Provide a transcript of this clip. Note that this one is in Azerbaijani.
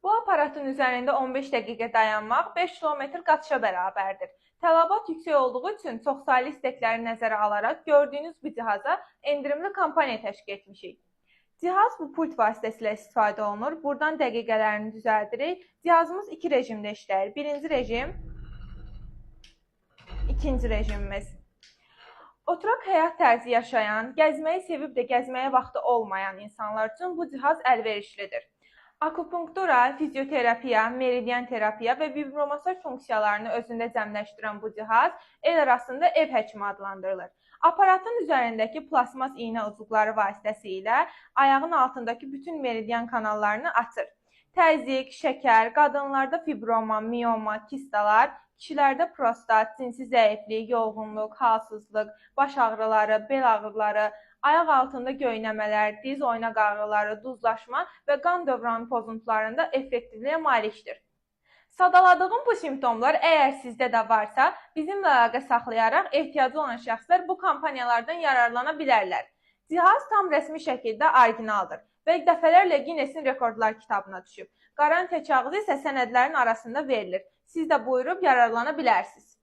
Bu aparatın üzərində 15 dəqiqə dayanmaq 5 km qaçışa bərabərdir. Tələbat yüksək olduğu üçün çoxsaylı istəkləri nəzərə alaraq gördüyünüz bu cihaza endirimli kampaniya təşkil etmişik. Cihaz bu pult vasitəsilə istifadə olunur. Buradan dəqiqələrini düzəldirik. Cihazımız iki rejimdə işləyir. Birinci rejim, ikinci rejimimiz. Oturaq həyat tərzi yaşayan, gəzməyi sevib də gəzməyə vaxtı olmayan insanlar üçün bu cihaz əlverişlidir. Akupunktura, fizioterapiya, meridian terapiya və vibromasaj funksiyalarını özündə cəmləşdirən bu cihaz el arasında ev həkimi adlandırılır. Aparatın üzərindəki plasmas iynə ucuqları vasitəsilə ayağın altındakı bütün meridian kanallarını açır. Təzyiq, şəkər, qadınlarda fibroma, mioma, kistalar, kişilərdə prostat, cinsi zəiflik, yorğunluq, halsızlıq, baş ağrıları, bel ağrıları, ayaq altında göynəmələr, diz oynaq ağrıları, duzlaşma və qan dövranı pozuntularında effektivliyə malikdir. Sadaladığım bu simptomlar əgər sizdə də varsa, bizimlə əlaqə saxlayaraq ehtiyacı olan şəxslər bu kampaniyalardan yararlana bilərlər. Cihaz tam rəsmi şəkildə orijinaldır və dəfələrlə Guinnessin rekordlar kitabına düşüb. Qarantiya kağızı isə sənədlərin arasında verilir. Siz də buyurub yararlana bilərsiniz.